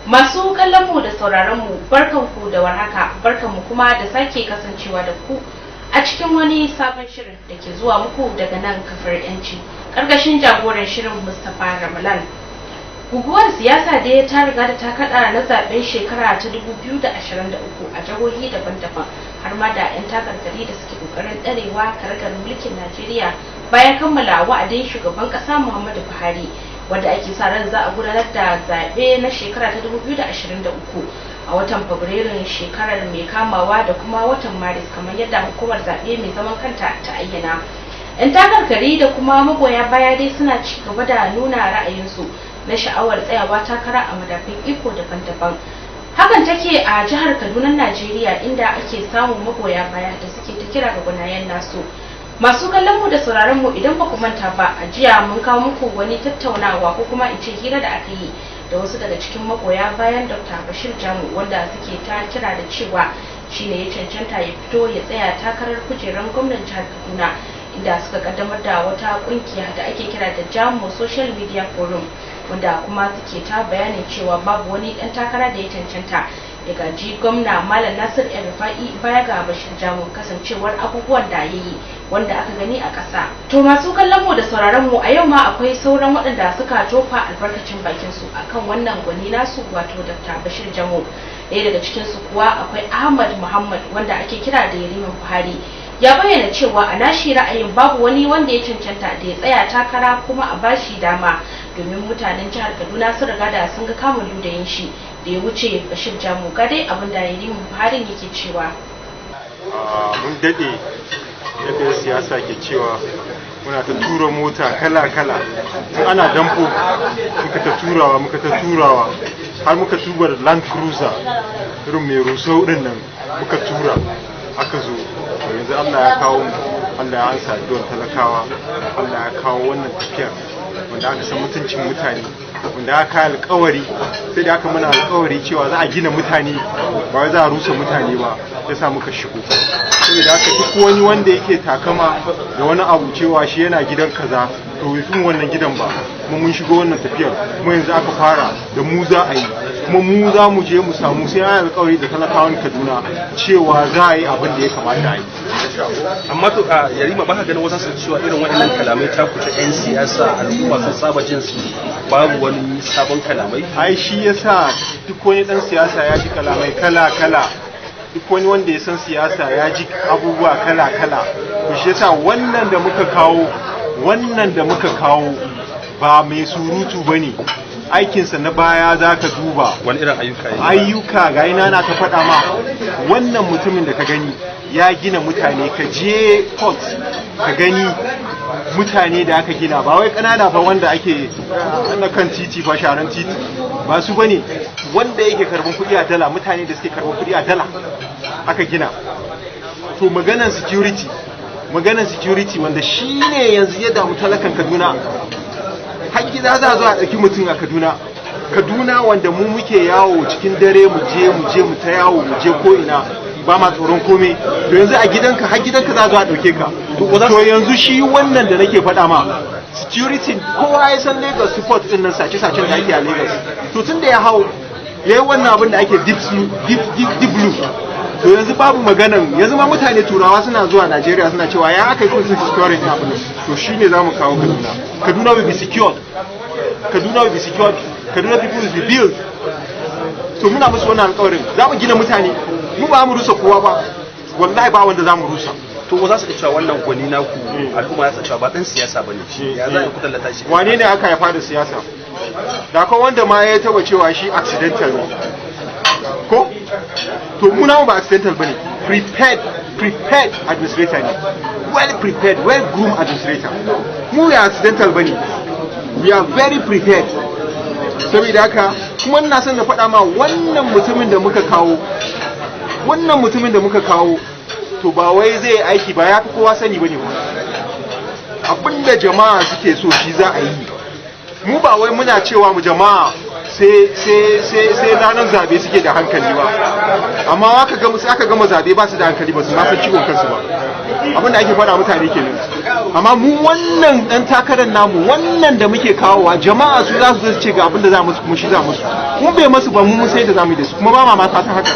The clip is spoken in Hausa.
Masu kallon mu da sauraron mu, barkanku da warhaka, barkanmu kuma da sake kasancewa da ku a cikin wani sabon shirin da ke zuwa muku daga nan Kafar Yanci, karkashin jagoran shirin Mustapha Ramalan. Guguwar siyasa dai ta riga da ta kada na zaben shekara ta 2023 a jihohi daban-daban, har ma da 'yan takarkari da suke kokarin ɗarewa karagar mulkin Najeriya bayan kammala wa'adin shugaban ƙasa Muhammadu Buhari, wanda ake sa ran za a gudanar da zaɓe na shekara ta 2023 a watan Fabrairun shekarar mai kamawa da kuma watan Maris, kamar yadda hukumar zaɓe mai zaman kanta ta ayyana. 'Yan takarkari da kuma magoya baya dai suna ci gaba da nuna ra'ayinsu na sha'awar tsayawa takara a madafun iko daban-daban. Hakan take a jihar Kaduna, Najeriya, inda ake samun magoya baya da suke ta kira ga gwanayen nasu. Masu kallon mu da sauraron mu, idan ba ku manta ba, a jiya mun kawo muku wani tattaunawa, ko kuma in ce hira, da aka yi da wasu daga cikin magoya bayan Dr. Bashir Jamu, wanda suke ta kira da cewa shine ya cancanta ya fito ya tsaya takarar kujerar gwamnan jihar Kaduna, inda suka kaddamar da wata kungiya da ake kira da Jamo Social Media Forum, wanda kuma suke ta bayanin cewa babu wani dan takara da ya cancanta ya gaji gwamna Malam Nasir El Rufa'i baya ga Bashir Jamu, kasancewar abubuwan da ya yi wanda aka gani a ƙasa. To, masu kallon mu da sauraron mu, a yau ma akwai sauran waɗanda suka tofa albarkacin bakin su akan wannan gwani nasu, wato Dr. Bashir Jamo. Ɗaya daga cikin su kuwa akwai Ahmad Muhammad, wanda ake kira da Yariman Buhari. Ya bayyana cewa a nashi ra'ayin babu wani wanda ya cancanta da ya tsaya takara kuma a bashi dama, domin mutanen jihar Kaduna sun riga da sun ga kamun ludayin shi da ya wuce Bashir Jamu. Ga dai abin da Yariman Buhari yake cewa. Mun daɗe yadda siyasa ke cewa muna ta tura mota kala-kala. Tun ana danfo muka ta turawa, muka ta turawa, har muka tuba da Land Cruiser irin mai rusau din nan, muka tura aka zo. To, yanzu Allah ya kawo mu, Allah ya ansa addu'ar talakawa, Allah ya kawo wannan tafiyar wanda aka san mutuncin mutane, wanda aka kai alkawari, sai da aka mana alkawari cewa za a gina mutane, ba wai za a rusa mutane ba, ya sa muka shigo. Saboda haka duk wani wanda yake takama da wani abu cewa shi yana gidan kaza, to bai fi wannan gidan ba. Kuma mun shigo wannan tafiyar, kuma yanzu aka fara da mu za a yi, kuma mu za mu je mu samu sai an alkawari da talakawan Kaduna cewa za a yi abin da ya kamata a yi. Amma to a Yarima, baka ganin wasu su cewa irin waɗannan kalamai ta kuce 'yan siyasa, al'umma sun saba jin su, babu wani sabon kalamai? Ai shi yasa duk wani dan siyasa ya ji kalamai kala kala, duk wani wanda ya san siyasa ya ji abubuwa kala kala. To, shi yasa wannan da muka kawo, wannan da muka kawo ba mai surutu bane. Aikinsa na baya za ka duba. Wani irin ayyuka yi? Ayyuka ga ina na ta faɗa ma. Wannan mutumin da ka gani ya gina mutane. Ka je port ka gani mutane da aka gina, ba wai ƙanana ba wanda ake na kan titi ba, sharan titi ba su bane, wanda yake karban kuɗi a dala, mutane da suke karban kuɗi a dala aka gina. To, maganan security, maganan security wanda shine yanzu ya damu talakan Kaduna, har gida za a zo a ɗauki mutum a Kaduna. Kaduna wanda mu muke yawo cikin dare, mu je mu je mu ta yawo, mu je ko ina, ba ma tsoron komai. To, yanzu a gidanka, har gidanka za a zo a ɗauke ka. To, yanzu shi wannan da nake faɗa ma, security, kowa ya san Lagos port din nan, sace-sacen da ake a Lagos. To, tun da ya hau ya yi wannan abin da ake deep deep deep deep blue. To, yanzu babu maganan. Yanzu ma mutane Turawa suna zuwa Najeriya suna cewa ya aka yi kun security abin. To, shine zamu kawo Kaduna. Kaduna will be secured, Kaduna will be secured, Kaduna people will be built. To, muna musu wannan alƙawarin, za mu gina mutane, mu ba mu rusa kowa ba, wallahi ba wanda za mu rusa. To, za su iya cewa wannan gwani naku, al'umma za su cewa ba dan siyasa bane shi, ya za ku tallata shi? Wane ne aka haifa da siyasa? Da akwai wanda ma ya taba cewa shi accidental ne ko? To, mu namu ba accidental bane, prepared, prepared administrator ne, well prepared, well groomed administrator. Mu ya accidental bane, we are very prepared. Saboda haka kuma ina son na faɗa ma, wannan mutumin da muka kawo, wannan mutumin da muka kawo, to ba wai zai aiki ba ya fi kowa sani bane ba. Abinda jama'a suke so shi za a yi. Mu ba wai muna cewa mu jama'a sai ranar zabe suke da hankali ba, amma aka gama, sai aka gama zabe ba su da hankali, ba su ma san ciwon kansu ba. Abinda ake faɗa mutane kenan. Amma mu wannan dan takarar namu, wannan da muke kawowa, jama'a su za su zo su ce ga abinda za musu, kuma shi za musu. Mun bai masu ba, mu mun sai da zamu yi da su, kuma ba ma fatan haka.